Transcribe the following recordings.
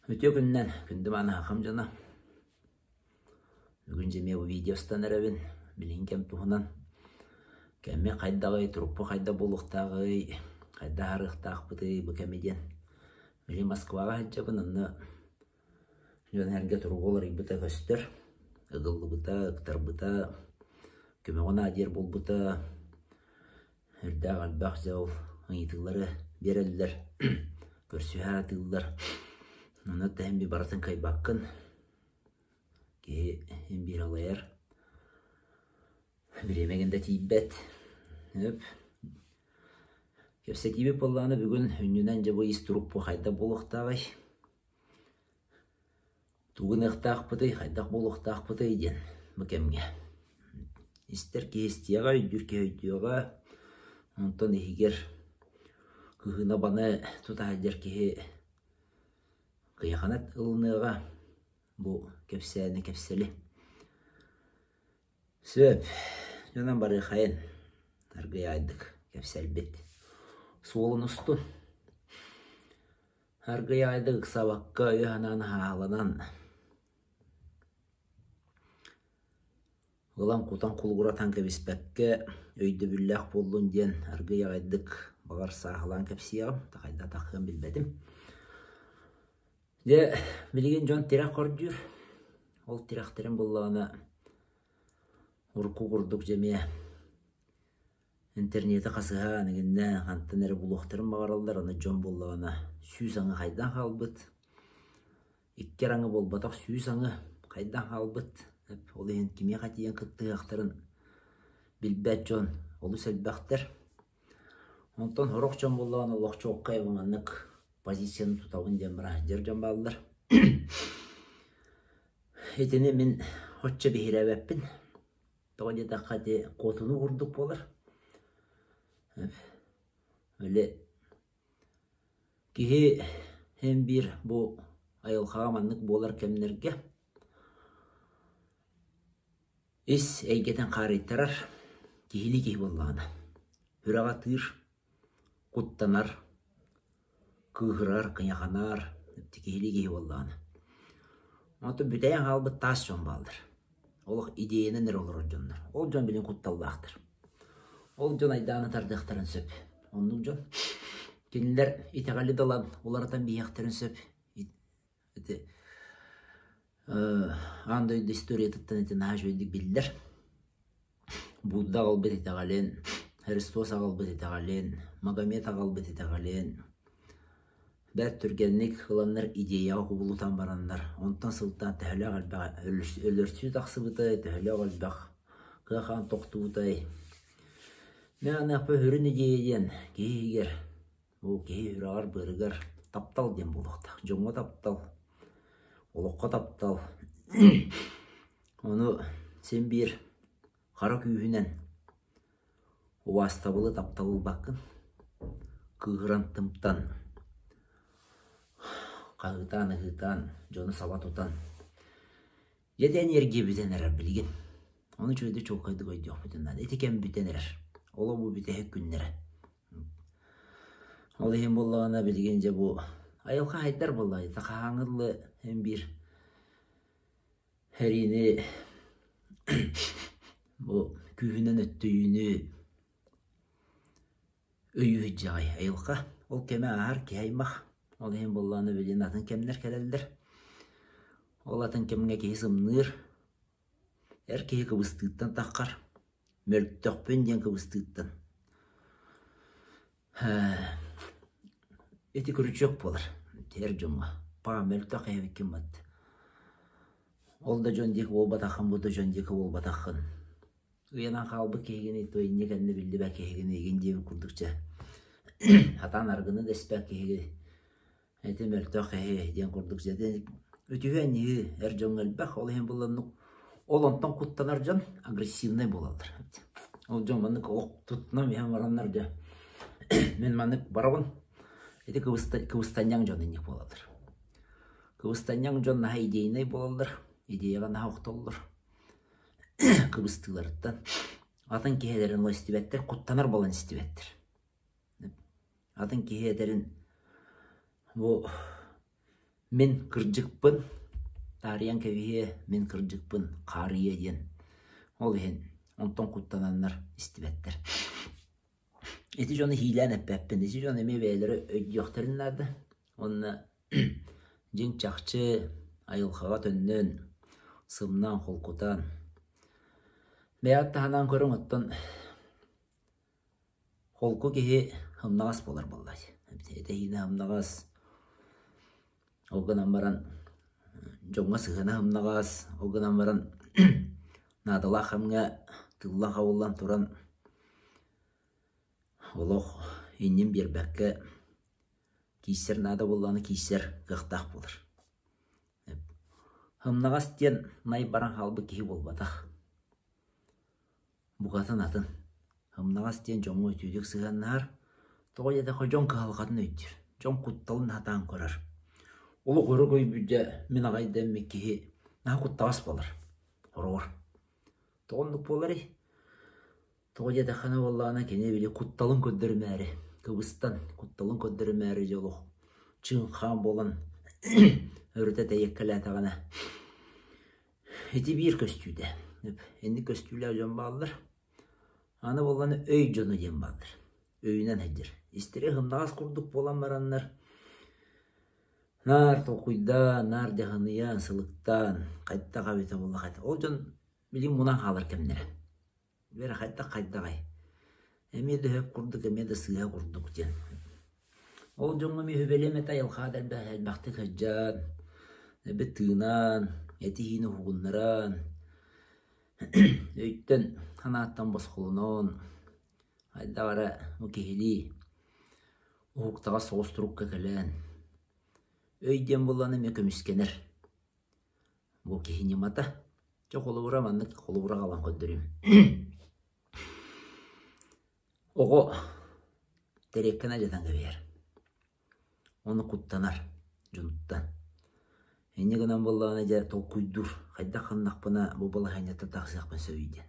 Үтүө күнүнэн, күндү мааны дьоно. Бүгүн дьэ эмиэ бу видео устан эрэбин. Билигин кэм туһунан. Кэммин хайдаҕый, турукпу хайдах буолуохтааҕый, хайдах аһарыахтаахпытый бу кэми диэн. Билигин Москваҕа сылдьабын, онно дьон-сэргэ туруга уларыйбыта көстөр. Ыгыллыбыта, ыктарбыта, көмөҕө наадыйар буолбута. Үрдээх элбэх дьэ ол ыйытыылары биэрэллэр, көрсүһэ сатыыллар. Онно тэһин би барытын кыайбаккын. Киһи син биир алайар. Бириэмэгин да тиийбэт. Өп. Кэпсэтиибит буоллаҕына бүгүн үнньүнэн дьэ бу ис турук бу хайдах буолуохтааҕый? Тугу гыныахтаахпытый, хайдах буолуохтаахпытый диэн бу кэмҥэ. Истэр киһи истиэҕэ, өйдүүр киһи өйдүөҕэ, онтон иһигэр кыһыына-баны тута сылдьар киһи кыйахана ылыныаҕа бу кэпсээни кэпсэли. Сөп, дьонон барыахайын, аргыйаайдык кэпсэлбит. Суолун устун. Аргыый аҕайдык ыксаабакка өйө-санаан хааланан, ылан кутан кулугуратан кэбиспэккэ, өйдөбүллээх буоллун диэн аргыый аҕайдык баҕар сааһылаан кэпсиэҕим, хайдах таххыан билбэтим. Дьэ, билигин дьон тирэх көрдүүр. Ол тирэхтэрин буллаҕына урукку курдук дьэ эмиэ Интернети хасыһан игиннэ хантан эрэ булуохтарын баҕараллар, аны дьон буоллаҕына 100 аҥы хайдан хаалбыт, икки араҥы буолбатах 100 аҥы хайдан хаалбыт, ол иһин кимиэхэ тиийэн кыттыһыахтарын билбэт дьон олус элбэхтэр. Онтон сорох дьон буоллаҕына олох чуолкай маннык позицияны тутабын диэн баран сылдьар дьон бааллар. Итини мин оччо биһирээбэппин. Тоҕо диэтэххэ ити куотунуу курдук буолар. Били киһи син биир бу айылҕаҕа маннык буолар кэмнэргэ ис эйгэтин хаарыйтарар киһилии киһи буоллаҕына сүрэҕэ ытыыр, куттанар, кыыһырар, кыйаханар, киһилии киһи буоллаҕына. Онтон бүтэйэн хаалбыт таас дьон бааллар. Олох идеянан эрэ олорор дьоннор. Ол дьон билин кутталлаахтар. Ол дьон айдааны тардыахтарын сөп. Оннук дьон. Кинилэр итэҕэли да ылан уларытан биһиэхтэрин сөп. Ити аан дойду историятыттан ити наһаа үчүгэйдик биллэр. Будда аҕалбыт итэҕэлин, Христос аҕалбыт итэҕэлин, Магомед аҕалбыт итэҕэлин бэрт түргэнник ыланнар идеяҕа кубулутан бараннар, онтон сылтаан төһөлөөх элбэх өлөрсүү тахсыбытай, төһөлөөх элбэх кыа-хаан тохтубутай. Мин аныахпа сүрүн идея диэн киһи иһигэр Бу киһи үрэҕэр-быарыгар таптал диэн буолуохтаах. Дьоҥҥо таптал, олоххо таптал. Ону син биир хара күүһүнэн убаастабылы, тапталы ылбаккын. Кыыһыран, тымтан, хаһыытаан-ыһыытаан, дьону саба тутан. Дьэ ити энергия бүтэн эрэр билигин. Ону үчүгэйдик чуолкайдык өйдүөхпүтүн наада. Ити кэм бүтэн эрэр. Олох бу бүтэһик күннэрэ. Ол иһин буоллаҕына билигин дьэ бу айылҕа хайдар буоллаҕа хаһааҥҥы дылы син биир сэриини бу күүһүнэн өттөйүүнү өйүү сылдьаҕай айылҕа. Ол кэмэ ааһар киһи аймах. Ол иһин буоллаҕына билигин атын кэмнэр кэлэллэр. Ол атын кэмҥэ киһи сымныыр, эр киһи кыбыстыыттан таххар. Мөлтөхпүн диэн кыбыстыыттан ити күрүчүөк буолар эр дьоҥҥо паа мөлтөх эбиккин бат ол да дьон диэки буолбатаххын бу да дьон диэки буолбатаххын ыйанан хаалбыт киһигин то инньэ кэннэ биллибэт киһигин эйигин диэбит курдук чэ сатаан арыгыны да испэт киһиги Ити мөлтөх киһи диэн курдук үтүһүөн-ньиһи эр дьоҥҥо элбэх, ол иһин булланнык ол онтон куттанар дьон агрессивнай буолаллар. Ол дьон маннык олох туттунан иһэн бараннар дьэ мин маннык барабын ити кыбыстанньаҥ дьон инник буолаллар. Кыбыстанньаҥ дьон наһаа идейнай буолаллар, идеяҕа наһаа охтоллор кыбыстыыларыттан. Атын киһилэрин истибэттэр, куттанар буолан истибэттэр. Атын киһи этэрин бу Мин кырдьыкпын таарыйан кэбиһиэ, мин кырдьыкпын хаарыйыа диэн. Ол иһин онтон куттананнар истибэттэр. Ити дьону иһиилээн эппэппин, ити дьон эмиэ бэйэлэрэ өйдүөхтэрин наада уонна дьиҥ чахчы айылҕаҕа төннөн, сымнаан, холкутаан бэйэҕит таһынан көрүҥ оттон холку киһи ымнаҕас буолар буоллаҕа дии. Этэһиинэ ымнаҕас, ол гынан баран дьоҥҥо сыһыана ымнаҕас, ол гынан баран наадалаах кэмҥэ тыллан-хабыллан туран олох иннин биэрбэккэ киирсэр наада буоллаҕына киирсэр кыахтаах буолар. Ымнаҕас диэн най баран хаалбыт киһи буолбатах. Букатын атын. Ымнаҕас диэн дьоҥҥо үтүөтүк сыһыаннаһар, тоҕо диэтэххэ дьон кыһалҕатын өйдүүр, дьон кутталын сатаан көрөр. Олох өрө көйбүт дьэ мин аҕай дэммит киһи наһаа куттаҕас буолар, хороҕор. Тоҕо оннук буоларый? Тоҕо диэтэххинэ буоллаҕына кини били кутталын көрдөрүмээри, кыбыстан кутталын көрдөрүмээри дьэ олох чыҥхаан буолан өрүтэ тэйиэккэлээтэҕинэ ити биир көстүүтэ. Инник көстүүлээх дьон бааллар. Аны буоллаҕына өй дьоно диэн бааллар. Өйүнэн сылдьар. Истэрэ сымнаҕас курдук буолан бараннар наар толкуйдаан, наар дьаһаныйан, сылыктаан, хайдах эбитэ буолла хайдах. Ол дьон билигин мунан хаалар кэмнэрэ. Вера хайдах хайдаҕай? Эмиэ да өһөп курдук, эмиэ да сыыһа курдук диэн. Ол дьоҥҥо эмиэ сүбэлиэм этэ айылҕаҕа да элбэх элбэхтик сылдьан, эбит тыынан, этиһиини уһугуннаран, өйтөн, санааттан босхолонон, хайдах эрэ бу киһилии уһуктаҕас соҕус турукка кэлэн, өй диэн буоллаҕына эмиэ көмүскэнэр. Бу киһи ньымата. Чэ холобура маннык холобура аҕалан көрдөрүүм. Оҕо тэриэккэни алдьатан кэбиһэр. Ону куттанар дьонуттан. Инньэ гынан буоллаҕына дьэ толкуйдуур, хайдах гыннахпына бу балаһыанньаттан тахсыахпын сөбүй диэн.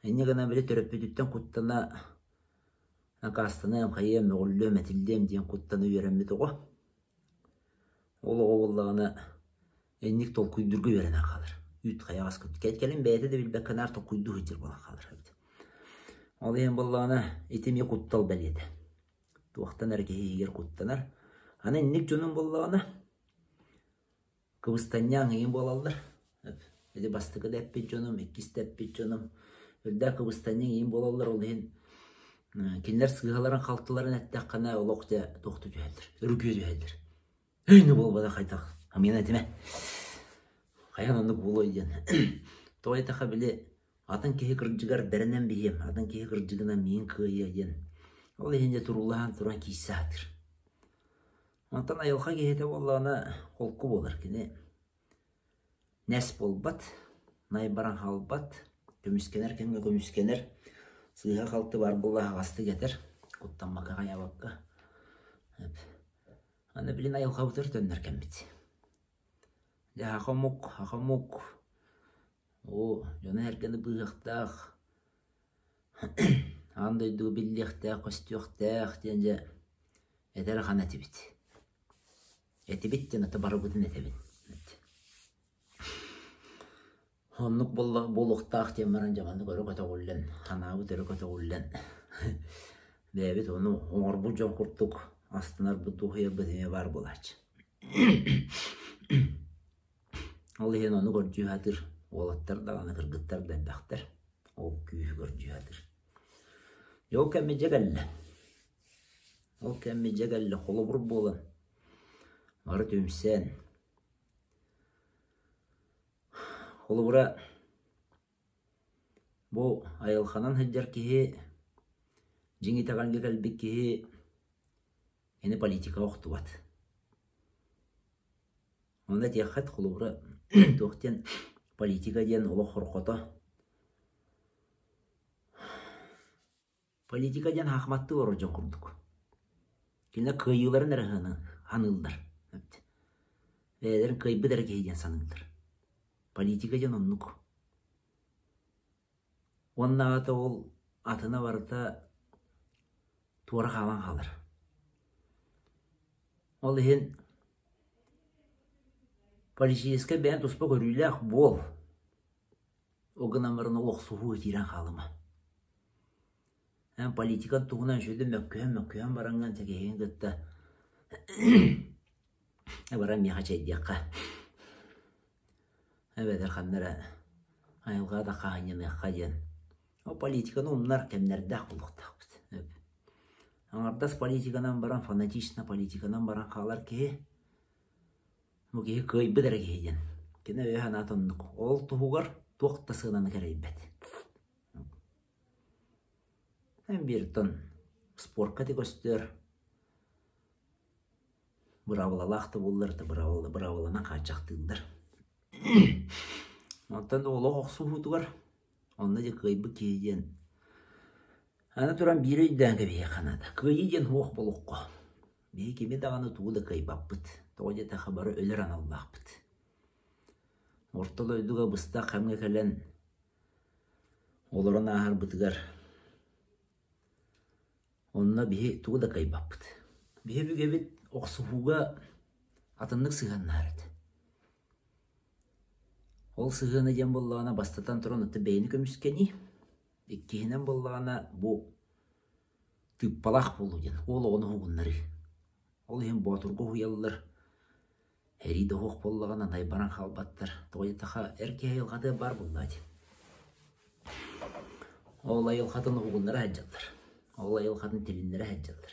Инньэ гынан били төрөппүтүттэн куттана накаастаныам, хайыам, мөҕүллүөм, этиллиэм диэн куттана үөрэммит оҕо. Ол оҕо буоллаҕына инник толкуйдуурга үөрэнэн хаалар. Үүт хайаҕас курдук. Кэлин бэйэтэ да билбэккэ наар толкуйдуу сылдьар буолан хаалар эбит. Ол иһин буоллаҕына ити эмиэ куттал бэлиэтэ. Туохтан эрэ киһи иһигэр куттанар. Аны инник дьонун буоллаҕына кыбыстанньаҥ иҥин буолаллар. Ити бастакы да эппит дьонум, иккис да эппит дьонум үрдээх кыбыстанньаҥ иҥин буолаллар. Ол иһин кинилэр сыыһаларын-халтыларын эттэххинэ олох дьэ туохтуу түһэллэр, өрүкүйэ түһэллэр. Өй буолбата хайдах амыйан этимэ. Хайаан оннук буолуой диэн. Тоҕо диэтэххэ били атын киһи кырдьыгар бэринэн биһиэм, атын киһи кырдьыгынан миигин кыайыа диэн. Ол иһин дьэ туруулаһан туран киирсэ сатыыр. Онтон айылҕа киһитэ буоллаҕына холку буолар. Кини нэс буолбат, най баран хаалбат, көмүскэнэр кэмҥэ көмүскэнэр, сыыһа-халты баар буолла аһаҕастык этэр, куттаммакка хайаабакка. Аны билин айылҕабытыгар төннөр кэммит. Дьэ саха омук, саха омук оо дьону-сэргэни быыһыахтаах, аан дойдуга биллиэхтээх, көстүөхтээх диэн дьэ этэр ахан этибит. Этибит диэн аты барыбытын этэбин. Оннук буолла буолуохтаах диэн баран дьэ маннык өрө көтөҕүллэн, санаабыт өрө көтөҕүллэн бэйэбит ону оҥорбут дьон курдук астынарбыт, дуоһуйарбыт эмиэ баар буолааччы. Ол иһин ону көрдүү сатыыр уолаттар даҕаны, кыргыттар да элбэхтэр. Ол күүһү көрдүү сатыыр. Дьэ ол кэммит дьэ кэллэ. Ол кэммит дьэ кэллэ, холобур буолан бары түмсэн Холобура, бу айылҕанан сылдьар киһи, дьиҥ итэҕэлгэ кэлбит киһи кини политикаҕа охтубат. Онно этиэххит, холобура, туох диэн политика диэн олох хорҕото. Политика диэн хаахматтыы олорор дьон курдук. Кинилэр кыайыыларын эрэ саныыллар. Бэйэлэрин кыайбыт эрэ киһи диэн саныыллар. Политика диэн оннук. Уонна аата ол атына барыта туора хаалан хаалар. Ол иһин Политическай бэйэҥ туспа көрүүлээх буол. Ол гынан баран ол охсуһуу киирэн хаалыма. Эн политикан туһунан үчүгэйдик мөккүһэн-мөккүһэн бараҥҥын киһигин кытта баран миэхэ чэйдиэххэ эбэтэр ханна эрэ айылҕаҕа да хаһаанньаныахха диэн. Ол политиканы умнар кэмнэрдээх буолуохтаахпыт. Аҥардас политиканан баран фанатично политиканан баран хаалар киһи бу киһи кыайбыт эрэ киһи диэн. Кини өйө-санаата оннук. Ол туһугар туох да сыананы кэрэйбэт. Эн бииртэн спорка ити көстөр быраабылалаах да буоллар да быраабыланан хааччахтыыллар. Онтон олох охсуһуутугар онно дьэ кыайбыт киһи диэн аны туран биири өйдөөн кэбиһиэххэ наада. Кыайыы диэн суох буолуохха. Биһи кими даҕаны тугу да кыайбаппыт. Тоҕо диэтэххэ бары өлөр аналлаахпыт. Орто дойдуга быстах кэмҥэ кэлэн Олорон ааһарбытыгар онно биһи тугу да кыайбаппыт. Биһи өбүгэбит охсуһууга атыннык сыһыаннаһар этэ. Ол сыһыана диэн буоллаҕына бастатан туран ытты бэйэни көмүскэнии, иккиһинэн буоллаҕына бу тыыппалаах буолуу диэн уол оҕону уһугуннарыы. Ол иһин боотурга уһуйаллар, Эрий да суох буоллаҕына найбаран хаалбаттар. Тоҕо диэтэххэ, эр киһи айылҕата баар буоллаҕа дии. Ол айылҕатын уһугуннара сылдьаллар. Ол айылҕатын тилиннэрэ сылдьаллар.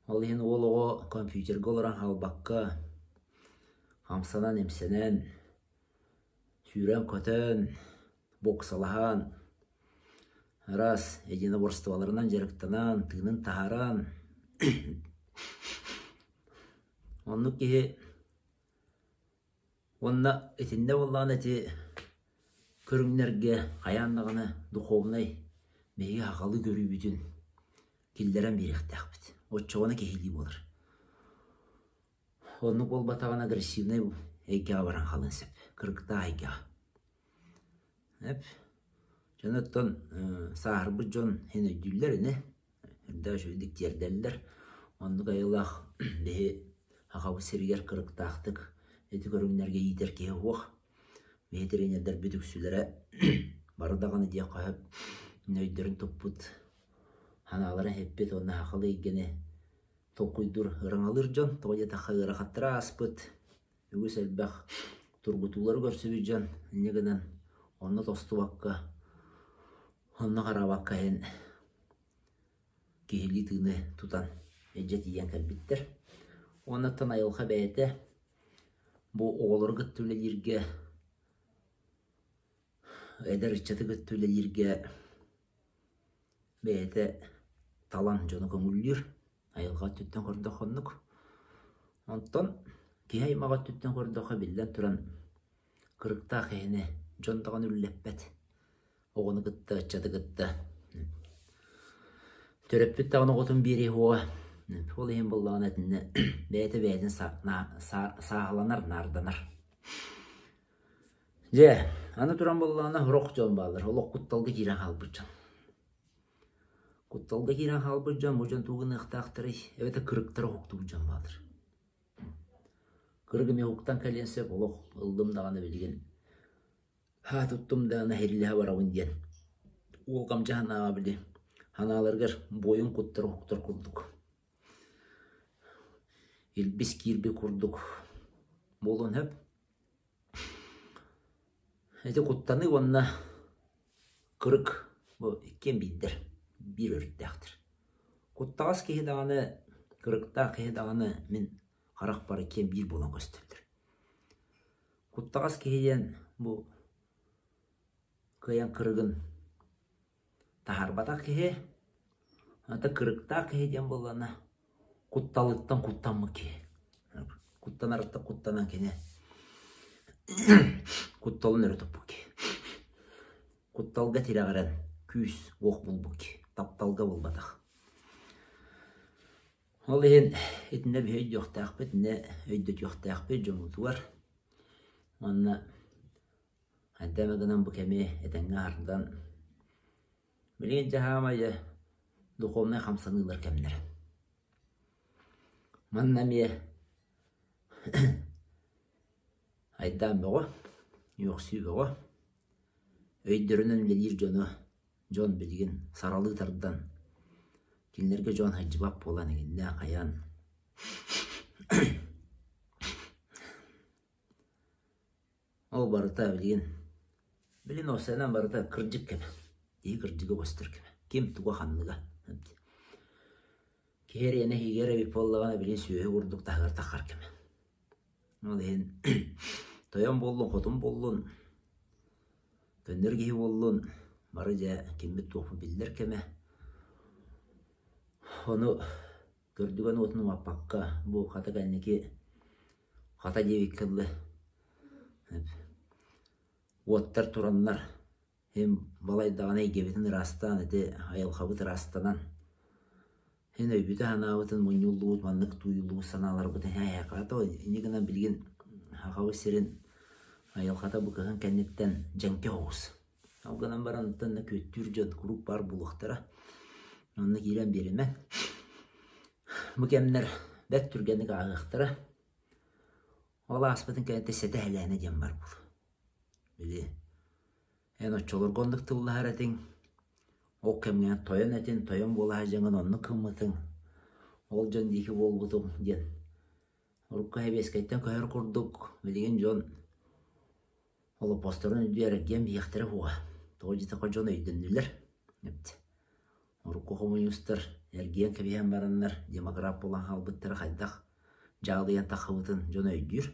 Ол иһин уол оҕо компьютерга олорон хаалбакка, хамсанан-имсэнэн, сүүрэн-көтөн, боксалаһан, араас единоборстволарынан дьарыктанан, тыынын таһааран Оннук киһи уонна итиннэ буоллаҕына ити көрүҥнэргэ хайаан даҕаны духовнай биһиги сахалыы көрүүбүтүн киллэрэн биэриэхтээхпит. Оччоҕуна киһилии буолар. Оннук буолбатаҕына агрессивнай эйгэҕэ баран хаалыан сөп, кырыктаах эйгэҕэ. Эп дьон оттон сааһырбыт дьон иһин өйдүүллэр ини Үрдээх үчүгэйдик тиэрдэллэр. Оннук айылаах биһи Сахабыт сиригэр кырыктаахтык ити көрүҥнэргэ иитэр киһи суох. Биһи тренердэрбит үксүлэрэ бары даҕаны диэххэ сөп өйдөрүн туппут, санааларын иһиппит уонна сахалыы эйгэни толкуйдуур, ыраҥалыыр дьон. Тоҕо диэтэххэ ыарахаттары ааспыт, үгүс элбэх тургутуулары көрсүбүт дьон инньэ гынан онно тостубакка, онно хараабакка иһин киһилии тыыны тутан илдьэ тиийэн кэлбиттэр. Уоннаттан айылҕа бэйэтэ бу оҕолору кытта үлэлииргэ, эдэр ыччаты кытта үлэлииргэ бэйэтэ талан дьону көҥүллүүр. Айылҕа өттүттэн көрдөххө оннук. Онтон киһи аймах өттүттэн көрдөххө, биллэн туран, кырыктаах киһини дьон даҕаны үллэппэт. Оҕону кытта, ыччаты кытта төрөппүт даҕаны оҕотун биэриэ суоҕа. Ол иһин буоллаҕына итиннэ бэйэтэ бэйэтин сааһыланар, наарданар. Дьэ, аны туран буоллаҕына сорох дьон бааллар, олох кутталга киирэн хаалбыт дьон. Кутталга киирэн хаалбыт дьон бу дьон тугу гыныахтаахтарый? Эбэтэр кырыктара уһуктубут дьон бааллар. Кырык эмиэ уһуктан кэлиэн сөп, олох ыллым даҕаны билигин һаа туттум даҕаны эһиллэһэ барабын диэн. Уолҕамдьы санааҕа били санааларыгар буойун куттар уһуктар курдук. Илбис киирбит курдук буолуон сөп. Ити куттаныы уонна кырык бу иккиэн биирдэр, биир өрүттээхтэр. Куттаҕас киһи даҕаны, кырыктаах киһи даҕаны мин харахпар иккиэн биир буолан көстөллөр. Куттаҕас киһи диэн бу кыайан кырыгын Таһаарбатах киһи, ата кырыктаах киһи диэн буоллаҕына, кутталыттан куттаммыт киһи. Куттанарыттан куттанан кини кутталын өрө туппут киһи. Кутталга тирэҕирэн күүс уох булбут киһи, тапталга булбатах. Ол иһин итиннэ биһи өйдүөхтээхпит, итиннэ өйдөтүөхтээхпит дьоммутугар. Уонна Хайда эмэ гынан бу кэми этэҥҥэ аһардан, билигин дьэ саамай дьэ духовнай хамсаныылар кэмнэрэ. Манна эмиэ Айдаан бөҕө, үөхсүү бөҕө. Өйдөрүнэн үлэлиир дьону дьон билигин саралыы тардан, кинилэргэ дьон сылдьыбат буолан эҥиннээх хайаан Ол барыта билигин билин уопсайынан барыта кырдьык кэмэ. Киһи кырдьыга көстөр кэмэ. Ким туга ханныга. Киһи эриэнэ иһигэр эбит буоллаҕына билигин сүөһү курдук таһыгар таххар кэмэ. Ол иһин тойон буоллун, хотун буоллун, көннөрү киһи буоллун, бары дьэ киммит-туохпут биллэр кэмэ. Ону көрдүгэн уотун умаппакка, бу хата кэнники хата диэбиккэ дылы уоттар тураннар Һин балайдаҕына эйгэбитин ыраастаан ити айылҕабыт ыраастанан һин өйбүтүн-санаабытын мунньуллубут маннык тууйуллубут санааларбытын эһээхэ инньэ гынан билигин Сахабыт сирин айылҕата бу кыһын кэнниттэн дьэҥкэ оҕус. Ол гынан баран оттон да күөттүүр дьон куруук баар буолуохтара. Онно киирэн биэримэҥ. Бу кэмнэр бэрт түргэнник ааһыахтара. Ол ааспытын кэнниттэн сэтэ эһэлээнэ диэн баар буолуо. Били эн оччолорго оннук тыллаһар этиҥ, ол кэмҥэ тойон этин, тойон буола сылдьаҥҥын оннук гыммытыҥ, ол дьон диэки буолбутуҥ диэн. Урукку сэбиэскэйтэн көһөр курдук билигин дьон олоппосторун үрдүгэр эргийэн биһиэхтэрэ суоҕа. Тоҕо диэтэххэ дьон өйдөннүлэр. Урукку хомуньуустар эргийэн кэбиһэн бараннар демократ буолан хаалбыттара хайдах дьаалыйан таххыбытын дьон өйдүүр.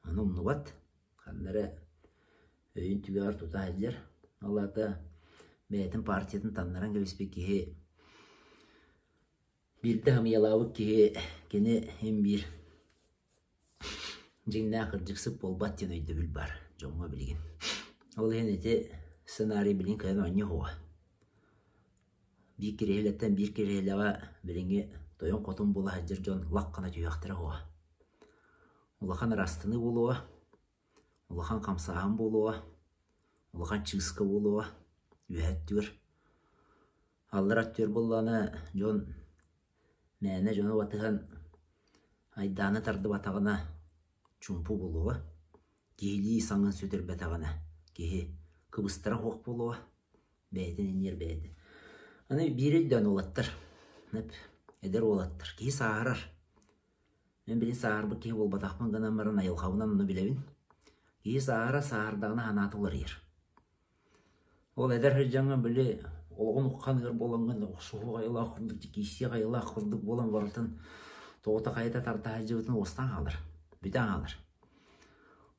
Ону умнубат, ханна эрэ өйүн түгэҕэр тута сылдьар. Ол аата бэйэтин партиятын таннаран кэбиспит киһи биирдэ сымыйалаабыт киһи кини син биир дьиҥнээх кырдьыксыт буолбат диэн өйдөбүл баар дьоҥҥо билигин. Ол иһин ити сценарий билигин кыайан оонньуу суоҕа. Биир кириэһилэттэн биир кириэһилэҕэ билиҥҥи тойон-хотун буола сылдьар дьон лах гына түһүөхтэрэ суоҕа. Улахан ырастаныы буолуоҕа, улахан хамсааһын буолуоҕа, улахан чыыска буолуоҕа үөһэ өттүгэр. Аллара өттүгэр буоллаҕына дьон мээнэ дьону батыһан айдааны тардыбатаҕына чуумпу буолуоҕа, киһилии саҥын сүтэрбэтэҕинэ киһи кыбыстара суох буолуоҕа. Бэйэтин иннигэр бэйэтэ. Аны биири өйдөөн уолаттар, эдэр уолаттар, киһи сааһырар. Мин билин сааһырбыт киһи буолбатахпын гынан баран айылҕабынан ону билэбин. Киһи сааһыра сааһырдаҕына санаата уларыйар. Ол эдэр сылдьаҥҥын били олоҕун ухханыгар буолаҥҥын охсуһуу айылаах курдук, киирсиэх айылаах курдук буолан барытын тоҕута-хайыта тарда сылдьыбытын уостан хаалар, бүтэн хаалар.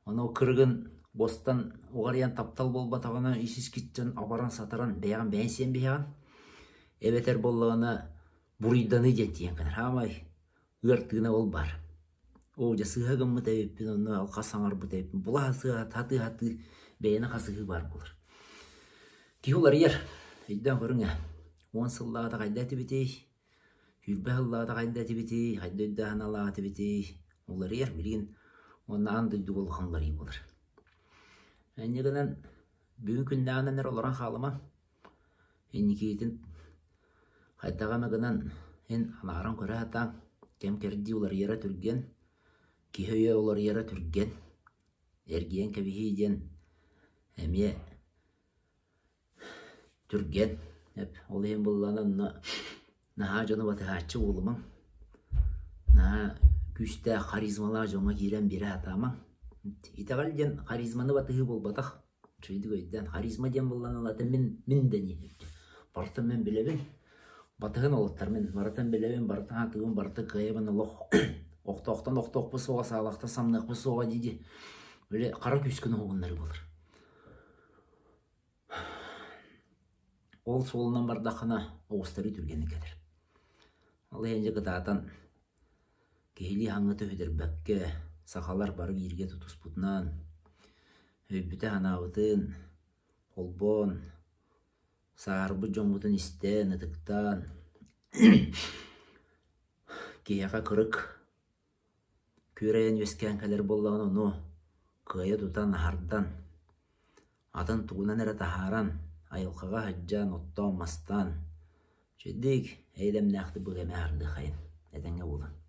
Ону кырыгын уостан уҕарыйан таптал буолбатаҕына ис-искиттэн абаран-сатаран бэйэҕин бэйэҥ сиэн биһэҕин. Эбэтэр буоллаҕына буруйданыы диэн тиийэн кэлэр. Хаамай ыар тыына ол баар. Оо дьэ сыыһа гыммыт эбиппин, онно алҕас саҥарбыт эбиппин. Була сыыһа сатыы-сатыы бэйэни хасыһыы баар буолар. Киһи уларыйар. Өйдөөн көрүҥ ээ. 10 сыллааҕыта хайда этибитий? 20 сыллааҕыта хайда этибитий? Хайда өйдөөх аналаах этибитий? Уларыйар. Билигин уонна аан дойдуга улахан уларыйыы буолар. Инньэ гынан бүгүн күннээҕинэн эрэ олорон хаалыма. Инникитин хайдах эмэ гынан эн анааран көрө сатаан, кэм-кэрдии уларыйара түргэн, киһи өйө уларыйара түргэн, эргийэн кэбиһии диэн эмиэ түргэн. Ол иһин буоллаҕына онно наһаа дьону батыһааччы буолумаҥ, наһаа күүстээх харизмалаах дьоҥҥо киирэн биэрэ сатаамаҥ. Итэҕэл диэн харизманы батыһыы буолбатах. Үчүгэйдик өйдөөн, харизма диэн буоллаҕына ылата мин мин дэниэ. Барытын мин билэбин, батыһын олуттар мин барытын билэбин, барытын сатыыбын, барытын кыайабын олох охтоохтон охтуохпут суоҕа, саалахтан самныахпыт суоҕа дии-дии били хара күүскүн уһугуннарыы буолар. Ол суолунан бардаххына оҕустарыы түргэнник кэлэр. Ол иһин дьэ кытаатан киһилии хаҥҥыта сүтэрбэккэ сахалар бары бииргэ тутуспутунан Өйбүтэ-санаабытын холбоон, сааһырбыт дьоммутун истэн, ытыктаан, киһиэхэ кырык күөрэйэн үөскээн кэлэр буоллаҕына, ону кыайа тутан, аһардан, атын тугунан эрэ таһааран, айылҕаҕа сылдьан, оттоон-мастаан, үчүгэйдик, эйэ-дэмнээхтик бу кэми аһардыаххайын, этэҥҥэ буолун.